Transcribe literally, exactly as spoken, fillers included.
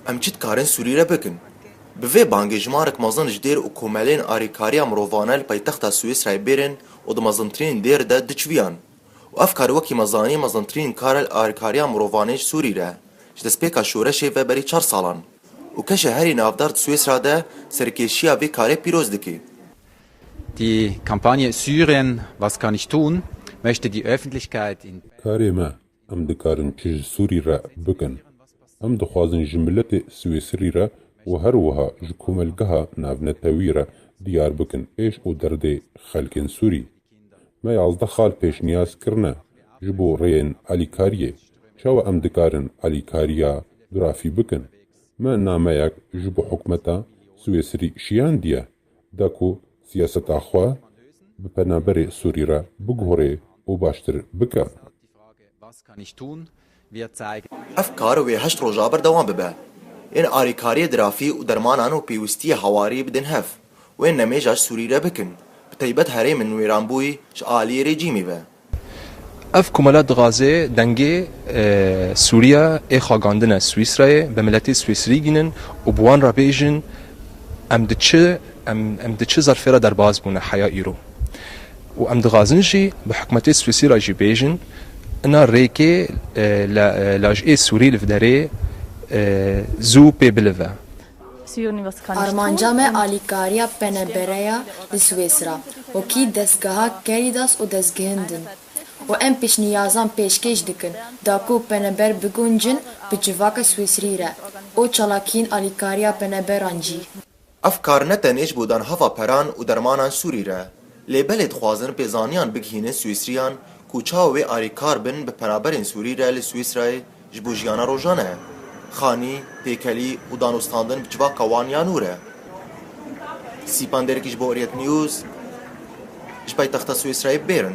Em çi dikarin Sûrî re bikin? Bi vê bangê jimarek mezin ji dêr û komelên arêkariya mirovane li paytexta Swîsrayê bêrin û di mezintirîn dêr de diçiviyan. Û ev kar wekî me zanî mezintirîn kar e li arêkariya mirovane ji Sûrî re, ji destpêka şoreşê ve berî çar salan. Û keşa herî navdar di Swîsra de serkêşiya vê karê pîroz dike. Die Kampagne Syrien, was kann ich tun? Möchte die Öffentlichkeit in Karê me, em dikarin çi ji Sûrî re bikin? Em dixwazin ji miletê Swêsirî re û her wiha ji komelgeha navnetewî re diyar bikin êş û derdê xelkên Sûrî. Me yazdeh xal pêşniyaz kirine ji bo rêyên alîkariyê. Çawa em dikarin alîkariya durafî bikin? Me nameyek ji bo hikûmeta Swêsirî şiyandiye, da ku siyaseta xwe bi penaberê Sûrî re biguhore û baştir bike. Was kann ich tun? Wir zeigen Ev kar wê heşt roja berdewam bibe. Yên arêkariyê dirafî û dermanan û pêwistiyê hewarî bidin hev. Wê nemêja ji Sûrî re bikin. Bi taybet herêmên wêranbûyî ji aliyê rejîmê ve. Ev komela dixwaze dengê, e, Sûriya ê xagandine Swîsrayê bi miletê Swîsrî gînin û bi wan re bêjin, em di çi, em, em di çi zerfê re derbas bûne heya îro. Û em dixwazin jî bi hikûmetê Swîsrî re jî bêjin, ina rêkê, e, la, e, lajê Sûrî li vderê, e, zû pê bilive. Armanca me alîkariya penebere ya li Swêsra, wekî dezgeha Caritas û dezgehên din. Û em pêşniyazan pêşkêş dikin, da ku peneber biguncin bi civaka Swêsrî re û çalakiyên alîkariya peneberan jî. Ev kar ne tenê ji bo danheva peran û dermanan Sûrî re, lê belê dixwazin pêzaniyan bigihînin Swîsriyan ku çawa wê alîkar bin bi penaberên Sûrî re li Swîsrayê ji bo jiyana rojane, xanî, têkelî û danûstandin bi civaka wan ya nû re. Sîpan Derkî ji bo Orient News, ji paytexta Swîsrayê Bern.